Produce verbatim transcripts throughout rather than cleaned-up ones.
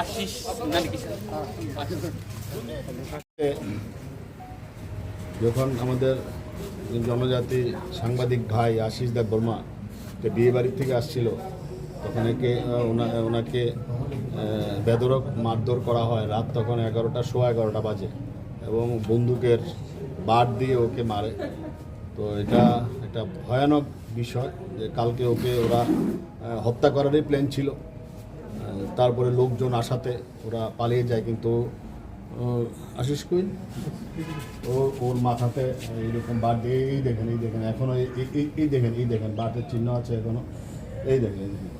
আশিস নাকি কিছু? যখন আমাদের জনজাতি সাংবাদিক ভাই আশিস দেববর্মা যে বিয়ে বাড়ি থেকে আসছিল, তখন একে, আহ, ওনা-, ওনাকে, আহ, বেধড়ক মারধর করা হয়। রাত তখন এগারোটা, সোয়া এগারোটা বাজে, এবং বন্দুকের বাট দিয়ে ওকে মারে। তো এটা একটা ভয়ানক বিষয় যে কালকে ওকে ওরা, আহ, হত্যা করারই প্ল্যান ছিল। আহ, তারপরে লোকজন আসাতে ওরা পালিয়ে যায়, কিন্তু, আহ, আশিস কই? ও, ওর মাথাতে এইরকম বাট দিয়ে, এই দেখেন, এই দেখেন, এখনো এই, এই, এই, এই দেখেন, এই দেখেন, বাটের চিহ্ন আছে এখনো, এই দেখেন, এই দেখেন।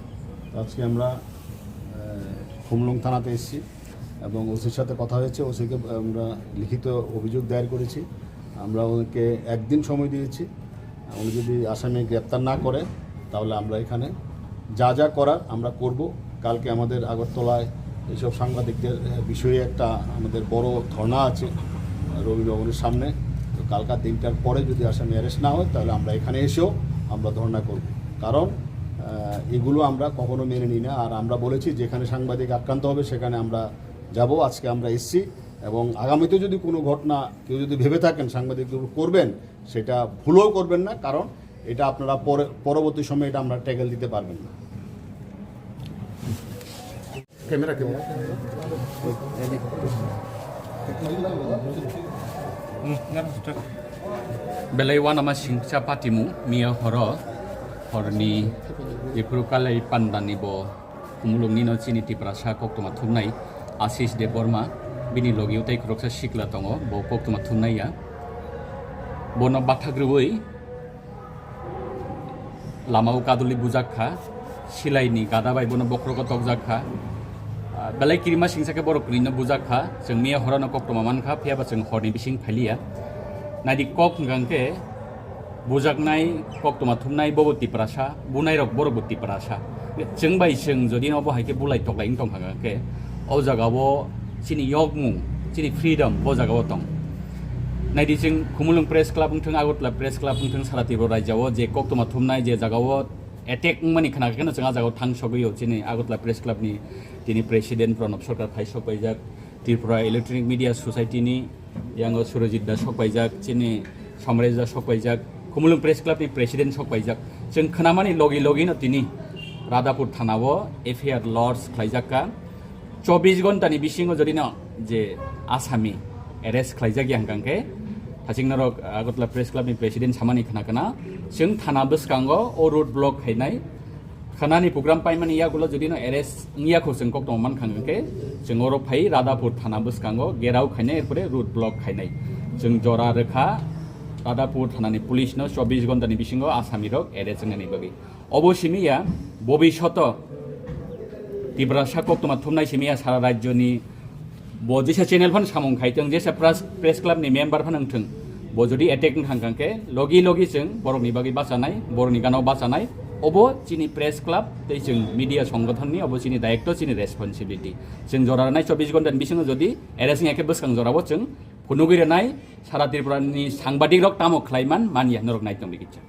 তো আজকে আমরা, আহ, খুমলুং থানাতে এসেছি এবং ওসির সাথে কথা হয়েছে, ওসিকে আমরা লিখিত অভিযোগ দায়ের করেছি। আমরা ওনাকে একদিন সময় দিয়েছি, উনি যদি আসামি গ্রেপ্তার না করে, তাহলে আমরা এখানে যা যা করার আমরা করব। কালকে আমাদের আগরতলায় এইসব সাংবাদিকদের, আহ, বিষয়ে একটা আমাদের বড় ধর্ণা আছে রবীন্দ্র ভবনের সামনে। তো কালকার দিনটার পরে যদি আসামি অ্যারেস্ট না হয়, তাহলে আমরা এখানে এসেও আমরা ধর্ণা করব। কারণ, আহ, এগুলো আমরা কখনো মেনে নিই না। আর আমরা বলেছি, যেখানে সাংবাদিক আক্রান্ত হবে, সেখানে আমরা যাব। আজকে আমরা এসছি, এবং আগামীতে যদি কোনো ঘটনা কেউ যদি ভেবে থাকেন সাংবাদিকদের উপর করবেন, সেটা ভুলেও করবেন না, কারণ এটা আপনারা পরে, পরবর্তী সময়ে এটা আমরা ট্যাকেল দিতে পারবেন না। Camera, camera. Belai uanama singcha patimung miya horo, horni jephuru kalai pandani bo Khumulwng nino chini Tiprasa koktwma thumnai Ashish Debbarma, bini logi o tei khoroksa sikla tongo, bo koktwma thumnai ya. Bono bathak rwui lama o kadulwi bujak kha, silai ni gada bai bono bokhrogo tokjak kha. Ah, belai kirima singsa khe borok kwrwino bujak kha, chwng miya horono koktwma man kha, phiya ba chwng horni bising phailiya. Naidi kok hwnkha hwnkhe, bujaknai, koktwma thumnai, bobo Tiprasa, bunairok borokbo Tiprasa. Chwng bai chwng jodi no bo hai khe bulai toklai wng tong kha khe, o jaga o chini yokmung, chini freedom bo jaga o tong. Naidi chwng Khumulwng Press Club wng thung, Agartala Press Club wng thung, sara Tripura rajya o je koktwma thumnai je jaga o attack wngmani khna khe no chwng a jaga o thang sogwi o chini Agartala Press Club ni tini president Pranab Sarkar phai sok paijak, Tripura Electronic Media Society ni yango Surojit da sok paijak, chini Samresh da sok paijak, Khumulwng Press Club ni president sok paijak. Chwng khnamani logi logi no tini Radhapur thana o F I R lodge khlaijak kha. Chobbish ghonta ni bisingo jodi no je asami arrest khlaijak ya hwnkha khe, thaching norok Agartala Press Club ni president samani khna khna, chwng thana bwskango o road block khainai. Khanani program paimani yagulo jodi no arrest wngya kho chwng koktwma man kha hwnkhe, chwng oro phai Radhapur thana bwskango gerao khainai, erpore road block khainai. Chwng jora rwkha Radhapur thanani police no chobbish ghonta ni bisingo asami rok arrest wngnani bagwi. Obo simi ya, bobishoto Tiprasa koktwma thumnai simi ya sara rajyoni. Bo jesa channel phan samung khai tong, jesa press, press club ni member phan wng thung. Bo jodi attack wng thang kang khe, logi logi chwng borok ni bagwi bachanai, borok ni gana o bachanai. Obo chini press club tei chwng media songgothon ni obo chini daitto, chini responsibility. Chwng jora rwnai chobbish ghonta ni bisingo jodi arrest wngya khe bwskang jora o chwng phunugwi rwnai, sara Tripura ni sangbadik rok tamo khlai man, man ya norok nai tong di kicha.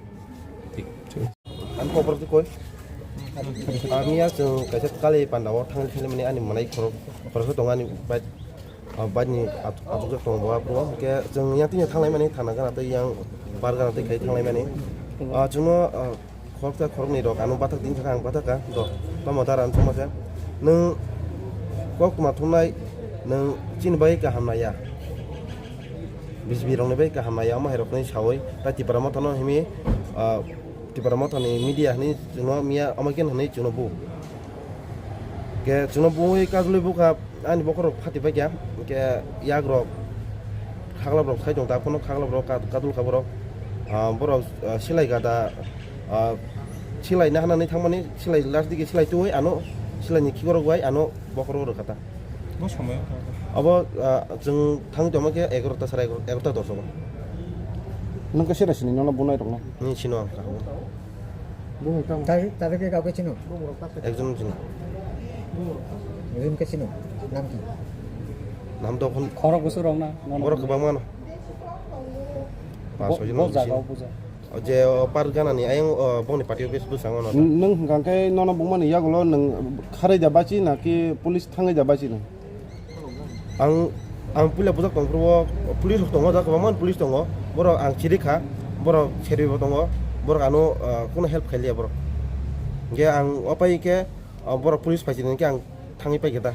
Thik. Ang khobor tu koi. Ang ya chwng kaisa kali panda o thang thangmani ani manai khorok khoroksa tongo ani bike, ah, bike ni at-, atukjak tongo bo aphuru. Hwnkhe chwng yang tini thanglaimani thana gana tei yang bar gana tei khai thanglaimani. Ah, chwngno, ah, khoroksa khoroknwi rok ano bathak tini thaka ang bathaka do tamo dara ang chwngma khe nwng kok tuma thumnai nwng chini bai kaham naiya. B J P rokni bai kaham naiya omo hai rokni sawi ta Tipra Motha no himi, ah, Tipra Motha ni media hinwi chwngno miya omo khe hinwi chwngno bu. Ke chwngno buwi kajlwi bukha ani bokhorok phati paikha, ke yagrok khaglap rok sai tong ta, phano khaglap rok kad-, kadul kha borok. Ah, borok, ah, silai gada, ah, silai na hanani thangmani silai last digi silai tuwi ano silai ni khikorok bai ano bokhorok rwkha ta. Bo somoi wngkha. Abo, ah, chwng thang tongma khe egarota, sara egarota, egarota dos o. Nwng khe sera sini nono bunai rokno? Ni sino ang kaham. Bumung tamo? Tari, tari ke kau ke chino? Ekjon chino. Ekjon ke chino? Nam ki? Nam to khun. Khorok bwswk rok na? Borok kwbangma no. Bo, Pas soi jona bo jaga bisingo. O puja. O je o par gana ni ayang, o bongni party office bwskango no. Nwng hwnkha khe nono bumani yagulo nwng kharwi da bachi na ki police thangwi da bachi nwng? Ang, ang puila bujak tong phuru o police rok tongo, da kwbangma police tongo. Borok ang chiri kha, borok serwi bo tongo, borok ano, ah, kuno help khai liya borok. Hingke ang opai khe, ah, borok police phai chini hingke ang thangwi pai khe ta.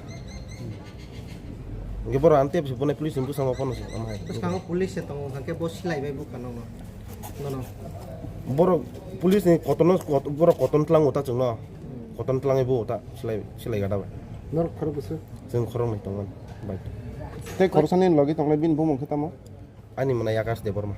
Hingke borok ang tep se bunai police ni bwskango phano se, omo hai. Bwskango police se tongo, hingke bo silai bai bukha nokno. Nono. Borok police ni kotorno kot-, borok kotorno tlango ta chwngno. Kotorno tlangwi bo ta silai, silai gada bai. Norok khorok bwswk? Chwng khoroknwi tongmani bai. Tei khoroksa nini logi tongnai bini bumung khe tamo? Ani mwnai Akash Debbarma.